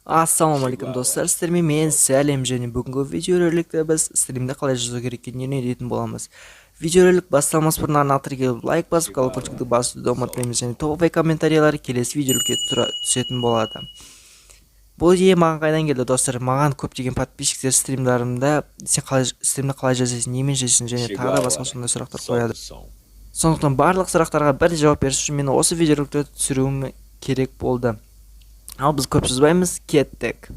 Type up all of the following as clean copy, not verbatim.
Ассалаумағалейкум, достар! Сіздермен мен, Сәлем, және бүгінгі видеороликте біз стримді қалай жазу керек екенін үйренетін боламыз. Видеоролик басталмас бұрын арнаға тіркеліп, лайк басып, колокольчикті басуды ұмытпаймыз және топовый комментарийлер келесі видеороликке түсетін болады. Бұл идея маған қайдан келді, достар? Маған көптеген подписчиктер стримдарымда «Сен қалай стримді қалай жасайсың, немен жасайсың?» және тағы да басқа сондай сұрақтар қояды. Сондықтан барлық сұрақтарға бір жауап беріс үшін мен осы видеороликті түсіруім керек болды. Ал біз көп созбаймыз, кеттік.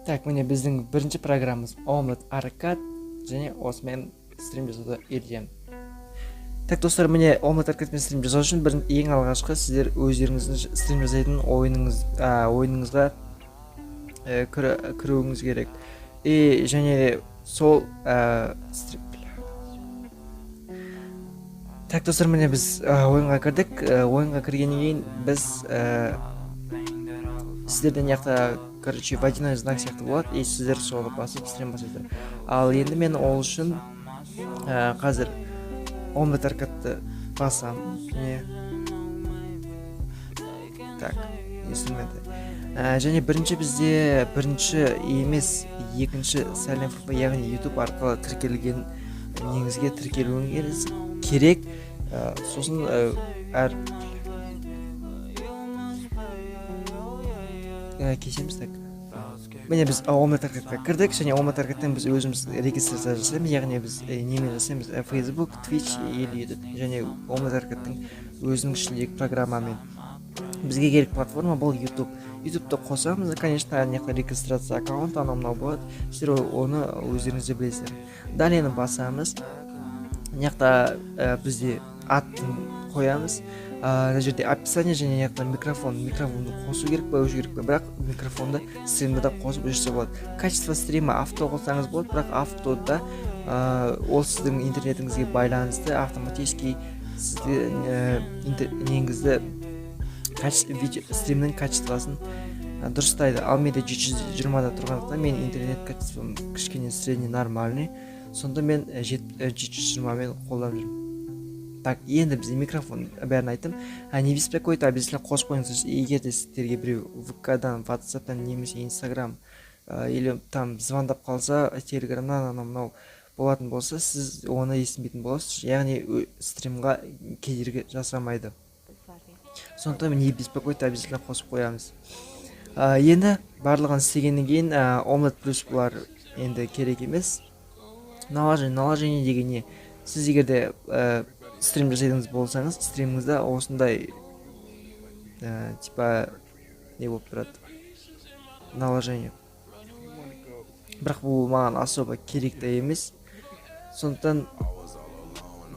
Так, міне, біздің бірінші программамыз Omlet Arcade және осымен стрим жасауды үйретемін. Так, достар, міне, Omlet Arcade стрим жасау үшін бір ең алғашқы сіздер өздеріңіздің стрим жасайтын ойыныңызға кіруіңіз керек. И және сол так, достар, міне, біз ойынға кірдік. Ойынға кіргеннен кейін біз сіздерде мына жақта, короче, водяной знак сияқты болады, и сіздер соны басып, стрим басасыздар. Ал енді мен ол үшін қазір Omlet Arcade басамын. Міне, так, инструменты. Және бірінші бізде, бірінші емес, екінші Сәлем ФФ, яғни YouTube арқылы тіркелген негізге тіркелуіңіз керек. Сосын әр кешеміз. Так, міне, біз Omlet Arcade кірдік және Omlet Arcade біз өзіміз регистрация жасаймыз, яғни біз немен жасаймыз: Facebook, Twitch или YouTube және Omlet Arcade өзінің ішіндегі программамен. Бізге керек платформа бұл YouTube. Ютубты қосамыз. Конечно, ана жақта регистрация аккаунт, анау мынау болады, сіздер оны өздеріңіз де білесіздер. Далее басамыз. Мына жақта бізде атын қоямыз, мына жерде описание және мына жақта микрофон. Микрофонды қосу керек па, өшіру керек па? Бірақ микрофонды стримда да қосып, өшірсе болады. Качество стрима авто қойсаңыз болады, бірақ автода ол сіздің интернетіңізге байланысты автоматически сізде неңізді, видео стримнің качествосын дұрыстайды. Ал менде 720-да тұрғандықтан, менің интернет качеством кішкене средний, нормальный, сонда мен 720-мен қолданып жүрмін. Так, енді бізде микрофон, бәрін айттым. Не беспокоить обязательно қосып қойыңыздар. Егер де сіздерге біреу ВК-дан, Ватсаптан немесе Инстаграм или там звондап қалса, Телеграмнан, анау мынау болатын болса, сіз оны естімейтін боласыз, яғни стримға кедергі жасамайды. Сондықтан не беспокоить обязательно қосып қоямыз. Енді барлығын істегеннен кейін Omlet плюс, бұлар енді керек емес. Наложение. Наложение деген не? Сіз егер де стрим жасайтын болсаңыз, стриміңізде осындай типа не болып тұрады, наложение. Бірақ бұл маған особо керек те емес, сондықтан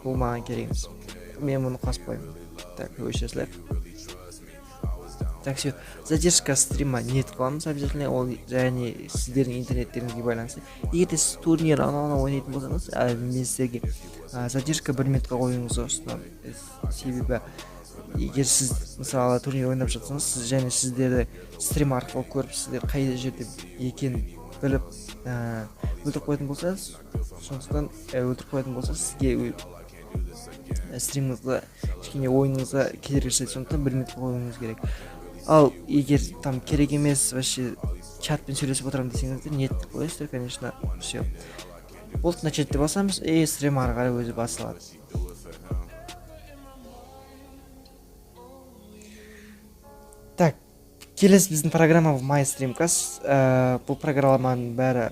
бұл маған керек емес, мен бұны қосып қоямын. Так, өшіре салайық. Так, все. Задержка стрима нет қыламыз обязательно. Ол және сіздердің интернеттеріңізге байланысты. Егер де сіз турнир, анау мынау ойнайтын болсаңыз, мен сіздерге задержка 1 минутқа қоюыңызды ұсынамын. Себебі егер сіз, мысалы, турнир ойнап жатсаңыз, сіз және сіздерді стрим арқылы көріп, сіздер қай жерде екенін біліп, өлтіріп қоятын болса, сондықтан өлтіріп қоятын болса, сізге стриміңізді, кішкене ойыныңызға кедергі жасайды. Сондықтан 1 минутқа қоюыңыз керек. Ал егер там керек емес, вообще чатпен сөйлесіп отырамын десеңіздер, нет деп қоясыздар, конечно. Все, болды, начать деп басамыз, и стрим ары қарай өзі басылады. Так, келесі біздің программа бұл My Streamcast. Бұл программаның бәрі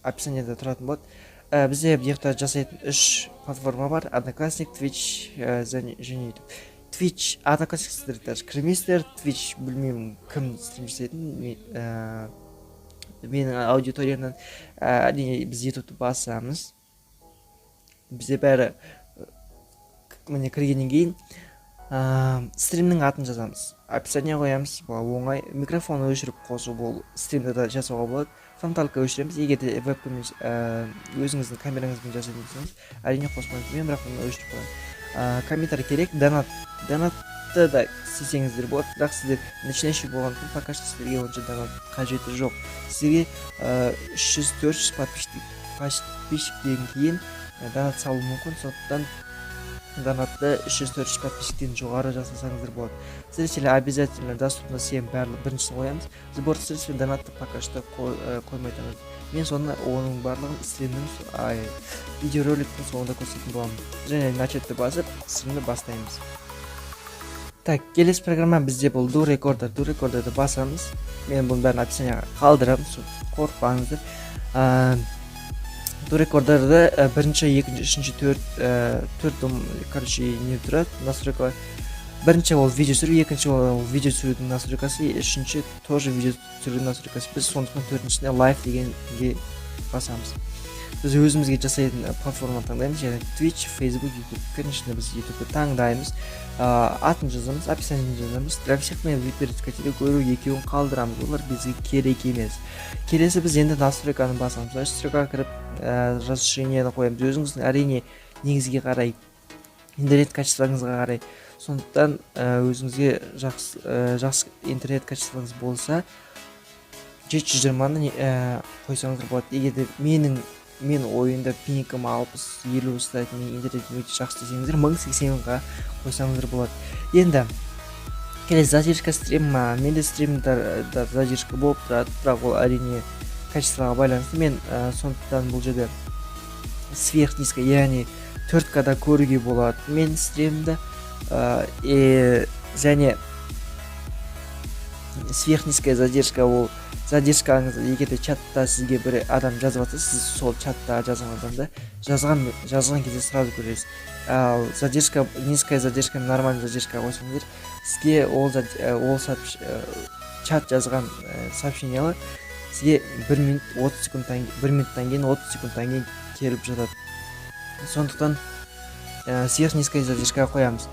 описаниеда тұратын болады. Бізде бұл жақта жасайтын үш платформа бар: Одноклассник, Twitch және YouTube. Twitch, Одноклассник сіздер даже кірмейсіздер. Twitch білмеймін, кім стрим жасайтынын менің аудиториямнан. Әрине, біз Ютубты басамыз. Бізде бәрі міне, кіргеннен кейін стримнің атын жазамыз, описание қоямыз, бұл оңай. Микрофон өшіріп қосу, бұл стримде да жасауға болады. Фронталка өшіреміз. Егер де вебкамен, өзіңіздің камераңызбен жасайтын болсаңыз, әрине, қоспаңыз. Мен бірақ бұны өшіріп қоямын. Комментарий керек. Донат. Донатты да істесеңіздер болады, бірақ сіздер начинающий болғандықтан, пока что сіздерге онша донат қажеті жоқ. Сізге 300-400 подписчик Подписчиктен кейін донат салу мүмкін, сондықтан донатты 300-400 подписчиктен жоғары жасасаңыздар болады. Зрители обязательно доступно всем, барлық біріншісін қоямыз. Сбор средств, донатты пока что қоймай тұрыңыз. Мен соны, оның барлығын стримнің, ай, видеороликтің соңында көрсететін боламын. Және начать басып, стримді бастаймыз. Так, келесі программа бізде бұл Do Recorder. Do Recorder'ды басамыз. Мен бұның бәрін описанияға қалдырамын, қорықпаңыздар. Do Recorder'ды бірінші, екінші, үшінші, төрт, төрт, короче, не тұрады настройкалар. Бірінші ол видео түсіру, екінші ол видео түсірудің настройкасы, үшінші тоже видео түсірудің настройкасы. Біз сондықтан төртіншісіне, live дегенге басамыз. Біз өзімізге жасайтын платформаны таңдаймыз, яғни Twitch, Facebook, YouTube. Конечно, біз YouTube'ты таңдаймыз. Атын жазамыз, описаниені жазамыз. Для всех мен выбрать категорию екеуін қалдырамыз, олар бізге керек емес. Келесі біз енді настройканы басамыз. Настройкаға кіріп, разрешениені қоямыз өзіңіздің, әрине, негізге қарай, интернет качествоңызға қарай. Сондықтан өзіңізге жақсы, жақсы интернет качествоңыз болса, 720-ны қойсаңыздар болады. Егер де мен ойында пингім 60-50 ұстайды, менің интернетім өте жақсы десеңіздер, 1080-ға қойсаңыздар болады. Енді келесі задержка стрима. Менде стримдар задержка болып тұрады, бірақ ол, әрине, качествоға байланысты. Мен сондықтан бұл жерде сверхнизкая, яғни 4К-да көруге болады мен стримді. Және сверхнизкая задержка, ол задержкаңыз, егер де чатта сізге бір адам жазып жатса, сіз сол чатта жазған адамды жазған кезде сразу көресіз. Ал задержка, низкая задержка, нормальный задержка қойсаңыздар, сізге ол чат жазған сообщениялар сізге 1 минут 30 секундтан, 1 минуттан кейін, 30 секундтан кейін келіп жатады. Сондықтан сверхнизкая задержка қоямыз.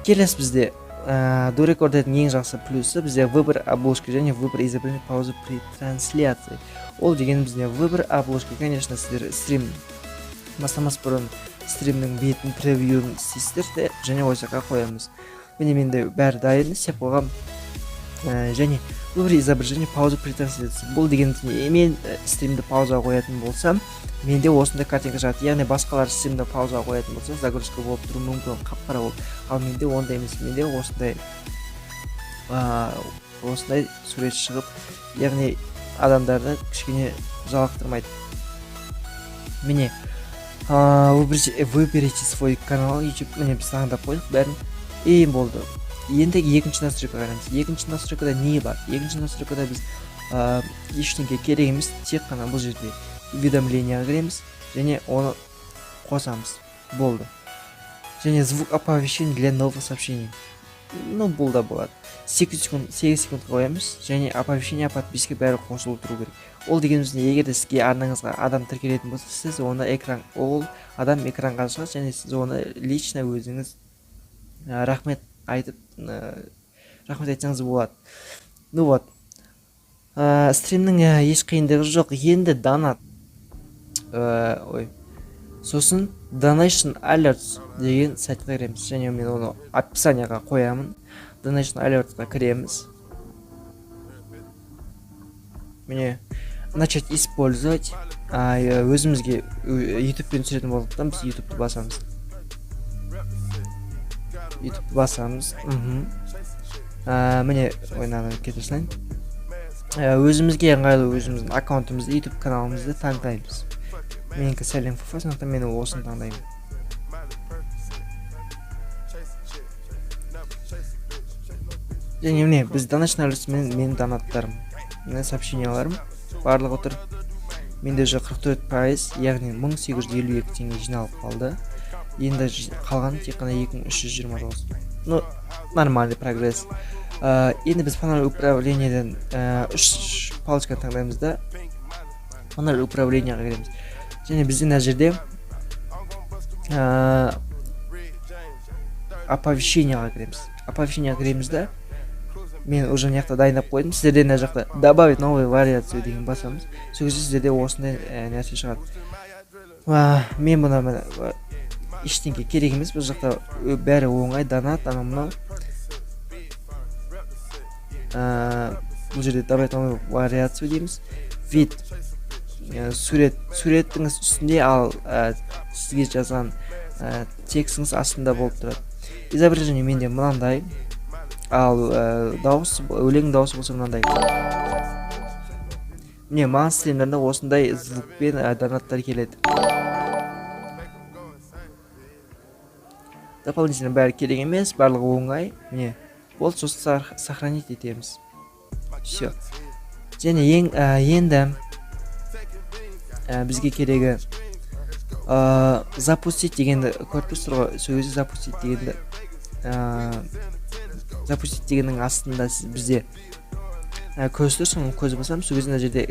Келесі бізде Do Recorderдің ең жақсы плюсы бізде выбор обложки және выбор изображения, пауза при трансляции. Ол деген бізде выбор обложки. Конечно, сіздер стрим бастамас бұрын стримнің бетін, превьюін істейсіздер де, және ол жаққа қоямыз. Міне, менде бәрі дайын, істеп қойғам. Және выбор изображение, пауза при трансляции, бұл дегеніміз не? Мен стримді паузаға қоятын болсам, менде осындай картинка шығады. Яғни басқалар стримді паузаға қоятын болса, загрузка болып тұруы мүмкін, қап қара болып. Ал менде ондай емес, менде осындай осындай сурет шығып, яғни адамдарды кішкене жалықтырмайды. Міне, выберите свой канал YouTube. Міне, біз таңдап қойдық бәрін и болды. Енді екінші настройкаға қараймыз. Екінші настройкада не бар? Екінші настройкада біз ештеңе керек емес, тек қана бұл жерде уведомленияға кіреміз және оны қосамыз, болды. Және звук оповещений для новых сообщений, ну, бұл да болады. 8 секунд, 8 секундқа қоямыз. Және оповещение о подписке бәрі қосылып тұру керек. Ол дегеніміз не? Егер де сізге арнаңызға адам тіркелетін болса, сіз оны экран, ол адам экранға шығады және сіз оны лично өзіңіз рахмет айтып, рахмет айтсаңыз болады. Ну вот, стримнің еш қиындығы жоқ. Енді донат, ой, сосын Donation Alerts деген сайтқа кіреміз және мен оны описанияға қоямын. Donation Alertsқа кіреміз. Міне, начать использовать. Өзімізге ютубпен түсіретін болғандықтан, біз ютубты басамыз, ютубты басамыз. Міне, ой, мынаны кетіре салайын. Өзімізге ыңғайлы өзіміздің аккаунтымызды, ютуб каналымызды таңдаймыз. Менікі Сәлем Фф, сондықтан мен осыны таңдаймын. Және міне, біз Donation Alerts мен менің донаттарым, міне, сообщенияларым барлығы тұр. Менде уже 44%, яғни 1852 теңге жиналып қалды. Енді қалған тек қана 2329. Ну, нормальный прогресс. Енді біз панель управлениеден үш палочканы таңдаймыз да, панель управленияға кіреміз. Және бізде мына жерде оповещениеға кіреміз. Оповещениеға кіреміз да, мен уже мына жақта дайындап қойдым. Сіздерде мына жақта «Добавить новую вариацию» деген басамыз. Сол кезде сіздерде осындай нәрсе шығады. Мен бұны, міне, ештеңке керек емес, бұл жақта бәрі оңай. Донат, анау мынау. Бұл жерде «Добавить новую вариацию» дейміз. Вид. Сурет суреттіңіз үстінде, ал сізге жазған текстіңіз астында болып тұрады. Изображение менде мынандай, ал дауыс, өлең дауысы болса мынандай. Міне, маған стримдерде осындай звукпен донаттар келеді. Дополнительно бәрі керек емес, барлығы оңай. Міне, болды. Сосын сохранить етеміз. Все. Және енді бізге керегі запустить дегенді көріп тұрсыздар ғой. Сол кезде запустить дегенді, запустить дегеннің астында сіз бізде көз тұр, соны көз басамыз. Сол кезде мына жерде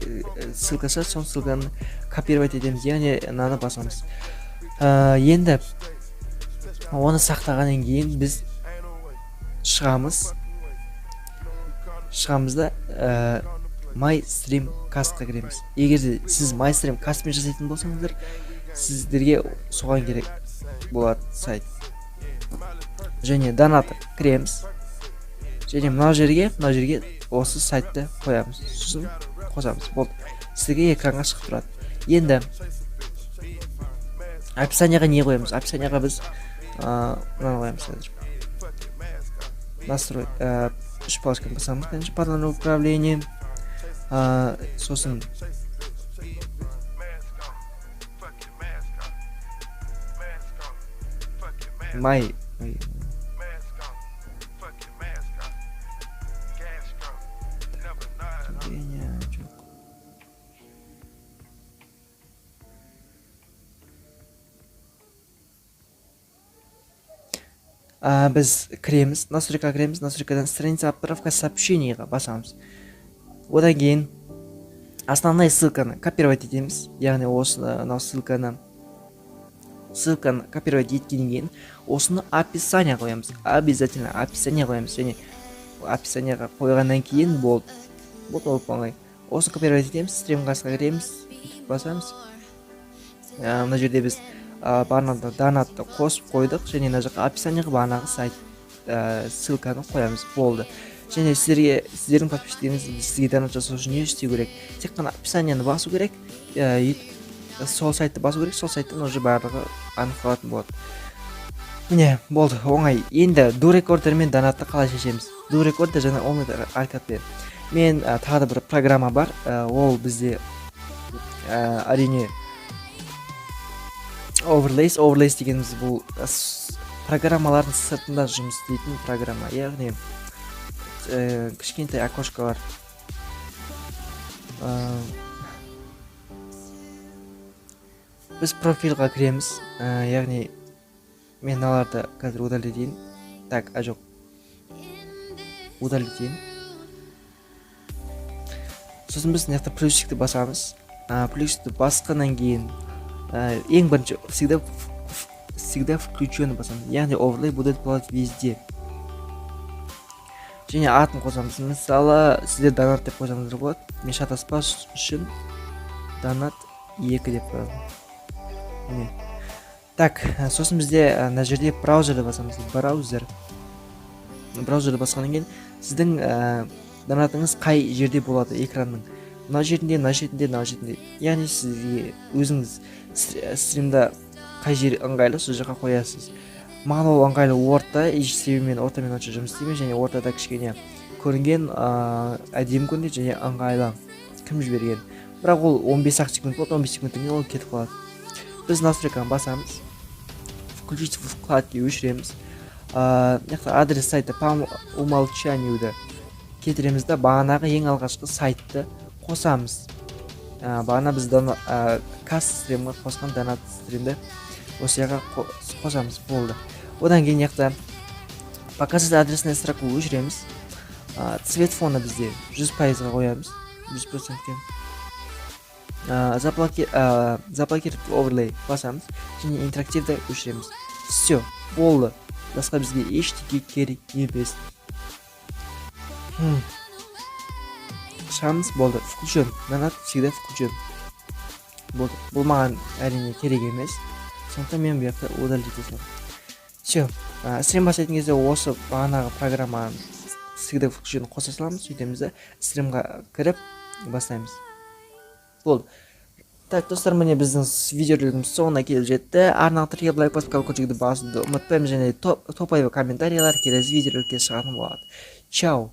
ссылка шығады, сол ссылканы копировать етеміз, яғни мынаны басамыз. Енді оны сақтағаннан кейін біз шығамыз да, My Stream Castқа кіреміз. Егер де сіз My Stream Castпен жасайтын болсаңыздар, сіздерге соған керек болады сайт. Және донат кіреміз және мына жерге осы сайтты қоямыз, сосын қосамыз. Болды, сізге экранға шығып тұрады. Енді описанияға не қоямыз? Описанияға біз мынаны қоямыз. Қазір настрой, үш палочканы басамыз, конечно, панель управление, сосын my ой, управление жоқ. Біз кіреміз, настройкаға кіреміз, настройкадан страница отправка сообщениеға басамыз. Одан кейін основная ссылканы копировать етеміз, яғни осы мынау ссылканы копировать еткеннен кейін осыны описание қоямыз, обязательно описание қоямыз. Және описанияға қойғаннан кейін болды, болды, оп оңай. Осыны копировать етеміз, стримға кіреміз, бүйтіп басамыз. Мына жерде біз бағанағы донатты қосып қойдық және мына жаққа описанияға бағанағы сайт ссылканы қоямыз. Болды. Және сіздерге, сіздердің подписчиктеріңіз сізге донат жасау үшін не істеу керек? Тек қана описанияны басу керек, сол сайтты басу керек, сол сайттан уже барлығы анықталатын болады. Міне, болды, оңай. Енді ду рекордер мен донатты қалай шешеміз? Ду рекордер және Omlet Arcade-пен мен тағы да бір программа бар, ол бізде әрине Overlays. Overlays дегеніміз бұл программалардың сыртында жұмыс істейтін программа, яғни кішкентай окошкалар. Біз профильға кіреміз, яғни мен мыналарды қазір удалить етейін. Так, а жоқ, удалить етейін. Сосын біз мына жақта плюсикті басамыз. Плюсикті басқаннан кейін ең бірінші всегда включенный басамыз, яғни оверлей будет плавать везде. Және атын қосамыз, мысалы, сіздер донат деп қойсаңыздар болады. Мен шатаспас үшін донат 2 деп қоямын. Міне. Так, сосын бізде мына жерде браузерді басамыз. Браузерді басқаннан кейін сіздің донатыңыз қай жерде болады? Экранның мына жерінде, мына жерінде, мына жерінде, яғни сізге өзіңіз стримда қай жер ыңғайлы, сол жаққа қоясыз. Маған ол ыңғайлы орта, себебі мен ортамен онша жұмыс істеймін және ортада кішкене көрінген, әдемі көрінеді және ыңғайлы кім жіберген. Бірақ ол 15 ақ секунд болады, 15 секундтан кейін ол кетіп қалады. Біз настройканы басамыз, включить вкладки өшіреміз, мына жақта адрес сайта по умолчанию кетіреміз да, бағанағы ең алғашқы сайтты қосамыз. Бағана біз каст стримға қосқан донат стримді осы жаққа қосамыз. Болды. Одан кейін мына жақта показать адресную строку өшіреміз. Цвет фона бізде 100%-ға қоямыз, 100%-ке. Заблокировать оверлей басамыз және интерактивті өшіреміз. Все, болды, басқа бізге ештеңе керек емес. Шығамыз. Болды, включен донат всегда включен болды. Бұл маған, әрине, керек емес, сондықтан мен бұл жақта удалить ете саламын. Все. Стрим бастайтын кезде осы бағанағы программаны всегда включен қоса саламыз, сөйтеміз да, стримға кіріп бастаймыз. Болды. Так, достар, міне, біздің видеоролигіміз соңына келіп жетті. Арнаға тіркеліп, лайк басып, колокольчикті басуды ұмытпаймыз және топ комментарийлер келесі видеороликке шығатын болады. Чао!